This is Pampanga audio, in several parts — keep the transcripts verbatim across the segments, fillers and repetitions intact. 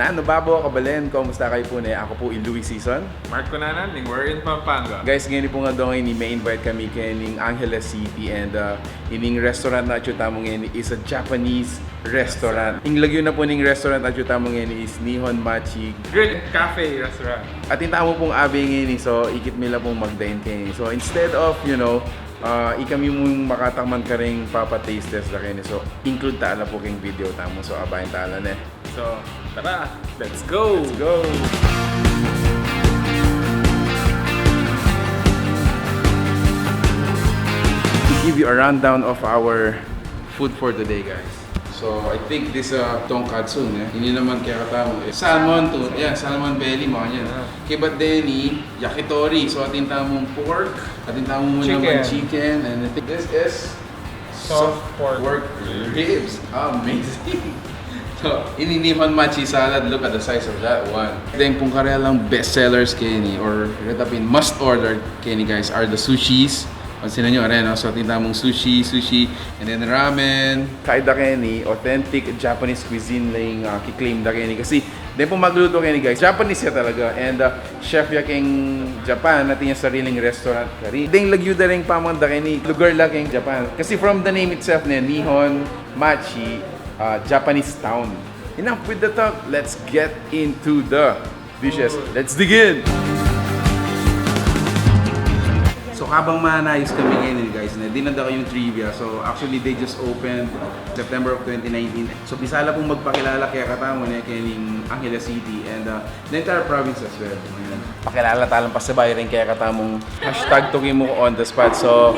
Ano babo, kabalen, kumusta kayu pu ne? Aku pu i Louis Sison. Mark Cunanan, ning We're in Pampanga. Guys, ngeni pung aldo ngeni, me-invite kami kening Angeles City and, uh, ining restaurant na atyu tamu ngeni is a Japanese restaurant. Ing lagyu na pu ning restaurant atyu tamu ngeni is Nihon Machi Grill and Cafe Restaurant. Atin tamu pung abe ngeni, so ikit mi la pung mag-dine keni. So instead of, you know, uh, ikami mung makatakman kareng papa-taste test da keni, so include ta la pu keng video tamu. So abayan ta la ne. So, tara, let's go! Let's go! To give you a rundown of our food for today, guys. So, I think this, uh, tonkatsu, ne? Ini naman kaya katamu, eh, salmon to, yeah, salmon belly, mga yan. Ah. Okay, but then, eh, yakitori. So, atin tamung pork, atin tamu mu naman chicken, and I think this is soft pork ribs. Amazing. So, ini Nihon Machi salad, look at the size of that one. Then, pung karelang best sellers keni, or reta pin must order keni, guys, are the sushis. Pansinan yu, are, no? So, atin tamung sushi, sushi, and then ramen. Kaida keni, authentic Japanese cuisine la ing, ah, kiklaim da keni. Kasi, deng pung magluto keni, guys, Japanese ya talaga. And, ah, chef ya keng Japan, atin yang sariling restaurant kari. Deng lagyu da reng pamangan da keni, lugar la keng Japan. Kasi from the name itself ne, Nihon Machi, uh, Japanese town. Enough with the talk, let's get into the dishes. Let's dig in! So, kabang manayus kami ngeni, guys, ne, dinala da kayung trivia. So, actually, they just opened September of twenty nineteen. So, umpisa la pung magpakilala kekatamu, ne, kening Angeles City and, uh, the entire province as well. Ayan. Pakilala ta lang pasibayu reng kekatamung hashtag tuki mu on the spot. So,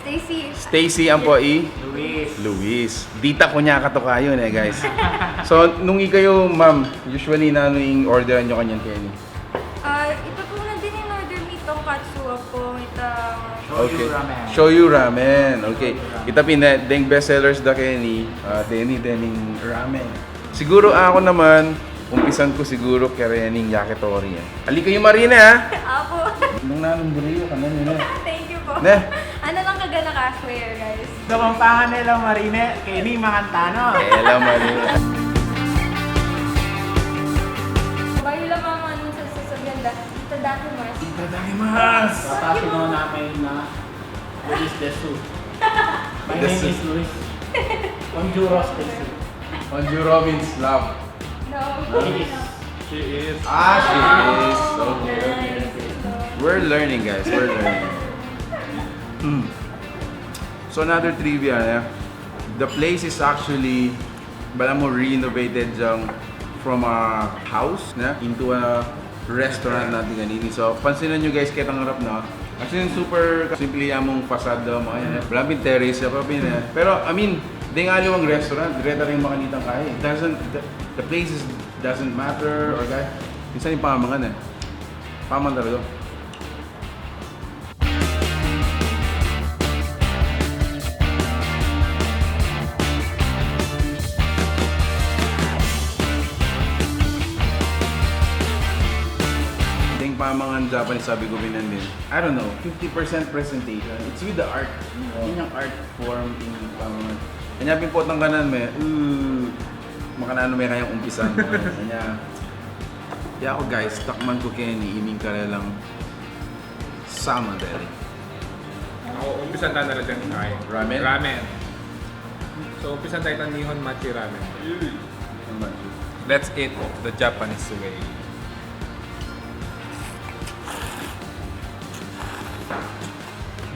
Stacy. Stacy, ampo i? Luis. Luis. Dita ku nya katukayu ne, guys. So, nung ikayu, ma'am, usually nanu ing orderan yu kanyan keni? Ah, ita pu ngan din in order mi, tonkatsu, apo, ita. Okay. Shoyu ramen. Shoyu ramen. Okay. Shoyu ramen. Ita pin, eh, deng best sellers da keni, ah, deni, dening ramen. Siguru aku naman, umpisan ku siguru kerening yakitori, eh. Ali kayu marine, ha? Apo. Nung nanung buri yu, kanan yu ne. Thank you po. Ne? Ano lang kaganaka, swear, guys. Kapampangan ne la marine, keni mangantano. Eh, la marine. Bayu la mama, anong sasabihan da? Itadakimasu. Itadakimasu! Papasino namin na Luis Desu. My name is Luis. Konjuro, Stacy. Konjuro means love. No. She is. She is. Ah, she is. Okay, okay, okay. We're learning, guys. We're learning. Hmm. So, another trivia, ne? The place is actually, balamu, renovated yang from a house, ne, into a restaurant na atin kanini. So, pansinan yu, guys, ketang arap, no? As in, super simple ya mung facade, mga yan, eh. Wala pin terrace ya pa pin, eh. Pero, I mean, deng aliwang restaurant, direta rin makanitang kaya. It doesn't, the, the places doesn't matter, or kaya, minsan ing pamangan, eh. Pamangan talaga. Deng pamangan Japanese, sabi ku pin nandin, I don't know, fifty percent presentation. It's with the art. Oo. Yan yung art form in pamangan. Kanya pin potang kanan me, uh, makananu me kayang umpisan. Kanya, yaku guys, takman ku keni ining karelang salmon belly. Ako, umpisan ta na rin dyan, kaya. Ramen? Ramen. So, umpisan tayo ng Nihon Machi Ramen. Nihon Machi. Let's eat the Japanese way.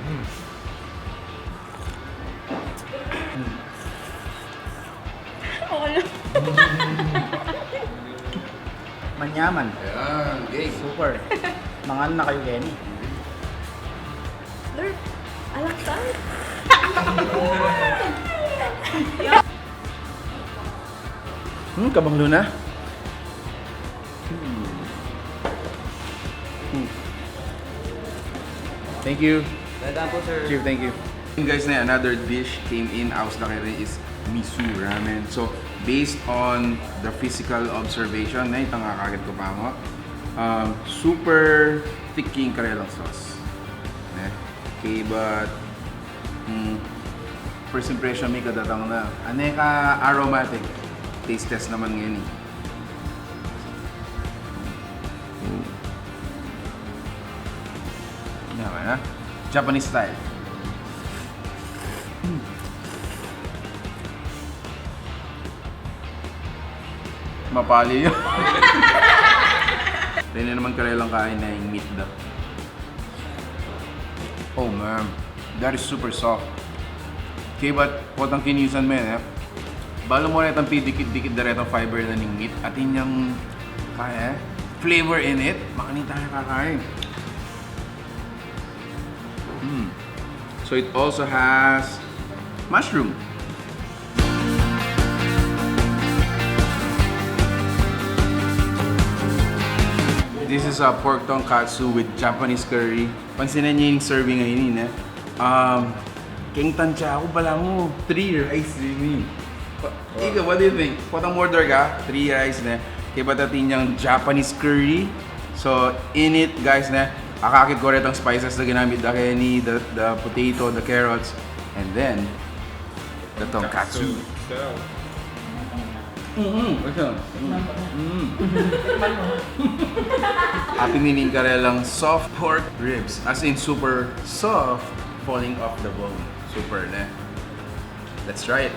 Mm. Manyaman. Ayan, game. Super. Mangan na kayu, Kenny. Slurp. Alaksan. Hmm, kabang luna. Hmm. Hmm. Thank you. Welcome po, sir. Chief, thank you. Yun, guys, na another dish came in, aus na kaya is miso ramen. So, based on the physical observation, na itang kakaget ku pa mo, um, super thick ing karelang sauce. Ne? Okay, but, mm, first impression mi kadatang na. Ane ka aromatic. Taste test naman ngayon eh. Ha? Japanese style. Hmm. Mapali yun. Pwede naman karelang kain na yung meat da. Oh man, that is super soft. Kaybat potang kinisan me, eh. Balu mo retang pidikit-dikit da retang fiber na ning meat. Atin yang kaya, eh, flavor in it. Makanita kaya kakain. Hmm. So it also has mushroom. This is a pork tonkatsu with Japanese curry. Pansinan ye ing serving a ini, ne? Um, keng tansya ku, balamu three rice ini. Ika, what do you think? Potang order ka, three rice, ne? Kaybat atin yang Japanese curry. So, in it, guys, ne? Akakit ku retang spices na ginamit da keni, the, the potato, the carrots, and then the tonkatsu. Mm-mm. Mm. Atin ining karelang soft pork ribs. As in, super soft, falling off the bone. Super, ne? Let's try it.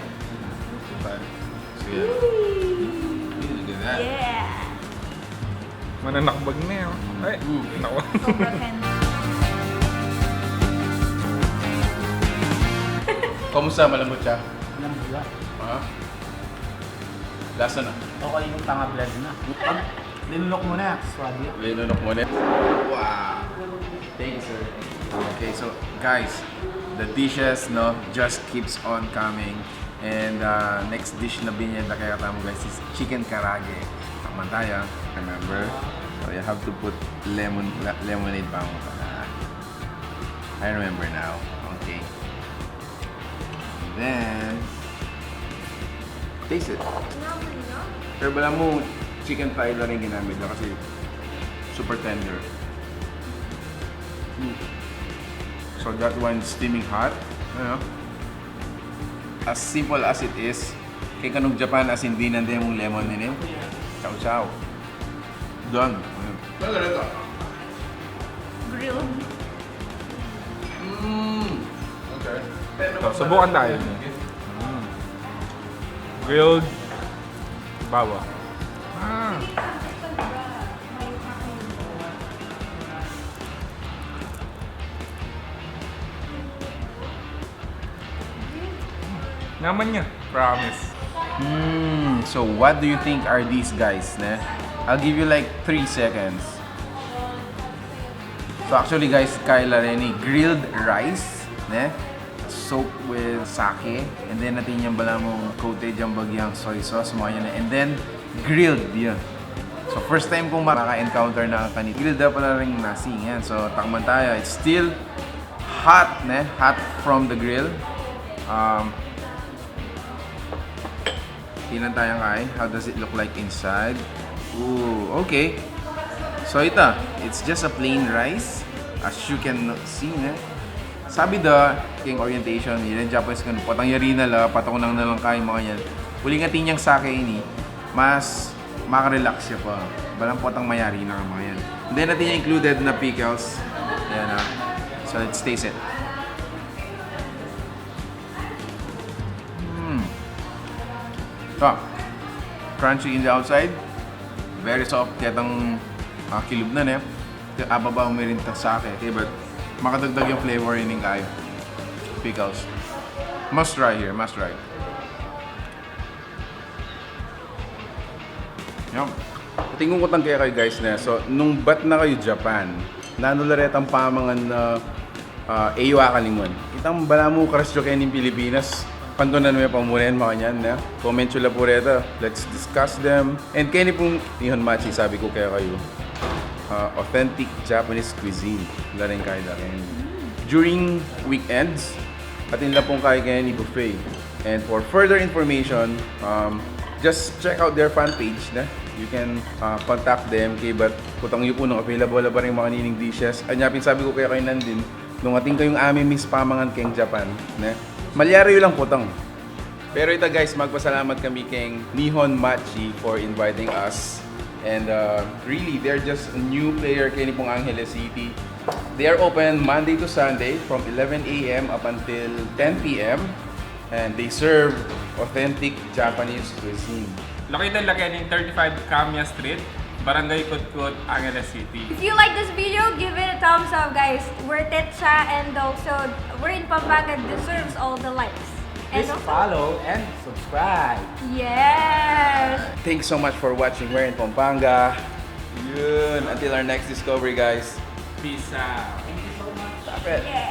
Super. Sige. Look at that. Yeah. Mananakbag na, oh. Ay, mm, naku. Sobra tender. Kumusta? Malambot siya? Malambot. Ha? Lasa na? Okay, yung tanga blood na. Pag linunok mo na, swabe yan. Linunok mo na. Wow! Thank you, sir. Okay, so, guys, the dishes, no, just keeps on coming. And, uh, next dish na binyeda kaya tamu, guys, is chicken karage. Tama tayo, remember? So you have to put lemon, le-, lemonade pa mo pala. I remember now. Okay. And then, taste it. Pero balamu, chicken thigh lang yung ginamit na kasi super tender. Mm. So that one steaming hot. Ano? As simple as it is, keng kanung Japan, as in, dinan de mung lemon ini. Chow chow. Done. Ayun. Grilled. Mm. Okay. So, subukan tayo. Mm. Grilled bawang. Ah. Naman niya, promise. Mm, so what do you think are these, guys, ne? I'll give you, like, three seconds. So actually, guys, kaya la reni grilled rice, ne? Soaked with sake, and then atin yang balamu coated yang bagyang soy sauce, mga yan, and then grilled, yun. So first time kung maka-encounter na kanita. Grilled da pala ring nasi, yan. So takman tayo. It's still hot, ne? Hot from the grill. Um, tinan tayo kay, how does it look like inside? Ooh, okay. So ita, it's just a plain rice, as you can see, ne? Sabi da, keng orientation, yun yung Japanese, kung potang yari na la, patunang na lang kayo, mga yan. Uling atin yang sake ini, mas makarelax siya pa. Balang potang mayari na ka, mga yan. And then, atin yung included na pickles. Ayan, ah. So, let's taste it. Mm. Ah, crunchy in the outside, very soft ketang, ah, kilub na, ne? Kaya ababaw mo rin ta sake, okay, but makadagdag yung flavor yun yung kayo. Pickles. Must try here, must try. Yan. Tingin ko tang kaya kayo, guys, ne. So, nung bat na kayo Japan, nanu la retang pamangan na, ah, e yu akalimutan? Itang balamu karasyo kayo ning Pilipinas, pantunan me pa mu rin, mga yan, ne? Comment yu la pu reta. Let's discuss them. And keni pung Nihon Machi, sabi ko kaya kayo, ah, authentic Japanese cuisine. La rin kayo, la rin. During weekends, atin la pung kayo kaya ni buffet. And for further information, um, just check out their fan page, ne? You can, uh, contact them, kaybat potang yu pu nung available la pa rin mga nining dishes. Anya pin sabi ko kaya kayo nandin, nung atin kayung ami-miss pamangan keng Japan, ne? Malyari yu lang potang. Pero ita, guys, magpasalamat kami keng Nihon Machi for inviting us. And, uh, really, they're just a new player keni pung Angeles City. They are open Monday to Sunday from eleven a m up until ten p m, and they serve authentic Japanese cuisine. Located la keni king thirty-five Kamiya Street, Barangay Cutkut, Angeles City. If you like this video, give it a thumbs up, guys. Worth it siya, and also, Where in Pampanga deserves all the likes. And Please also, follow and subscribe. Yes! Thanks so much for watching Where in Pampanga. Yun. Until our next discovery, guys. Peace out. Thank you so much. Stop it. Yeah.